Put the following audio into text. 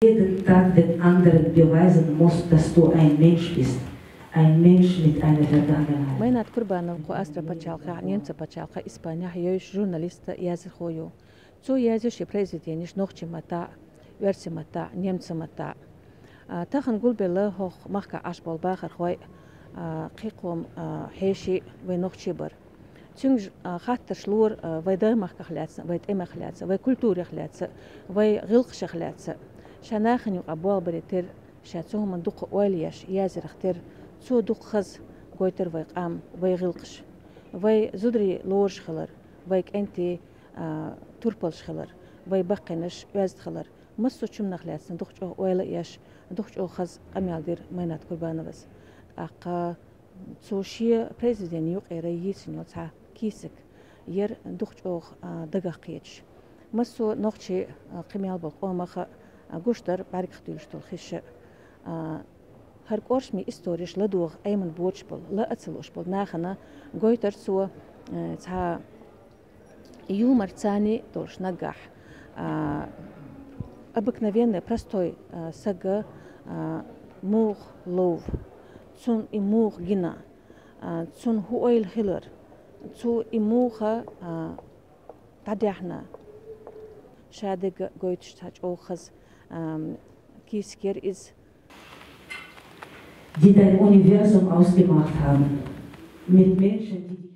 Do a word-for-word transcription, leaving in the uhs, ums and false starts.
Jeden Tag den anderen beweisen muss, dass du ein Mensch bist. Ein Mensch mit einer Vergangenheit. Майнат Курбанова кху Австро пачхьалкхехь, немца пачхьалкхехь, Испанехь йовзаш журналист а, яздархо а ю. Цо язъю шен произведенеш нохчийн маттахь, оьрсийн маттахь, немцийн маттахь. А, тахана гулбелла хӀокху махкахь Ӏаш болу бахархой а, кхин кхо а, хьеший вай нохчий бара. Цуьнга ж-, а, хаттарш лора, а, вай даймахках лаьцна, вай тӀемах лаьцна, вай культурах лаьцна, вай гӀиллакхашах лаьцна. Ша нахана юкъахь болх баре терра, ша цу хӀуманна дукха ойла еш, язъярх терра, цо дукха хаза гойтура вай къам, вай гӀиллакхаш. Вай зударий лоруш хилар, вай кӀентий, а, турпалш хилар, вай баккхийнаш оьзда хилар. Массо а чумнах лаьцна дукха чӀогӀа ойла а еш, дукха чӀогӀа хаза къамел дира Майнат Курбановас. ТӀаккха цо шен произведени юкъера йийцина йолу цхьа кийсак яра дукха чӀогӀа, а, дагах кхеташ. Массо а нохчий, а, кхин мел болу къомах а, а, гуш дара бӀаьргах дуьйлуш долу хиш а. А, хӀара кӀоршаме историш ладогӀа Ӏемина боцуш болу, лаа а ца лууш болу нахана гойтура цо, а, цхьа юмор царний долуш наггахь, а, обыкновенный, простой, а, сага, а, муха лов, цунна и муха гина, а, цунна хӀун ойла хилар, цо и муха, а, дӀадаьхьна, шадерг а гойтуш цхьа чӀогӀа хаза, а, кийсак яра иза. Die dein Universum ausgemacht haben. Mit Menschen, die dich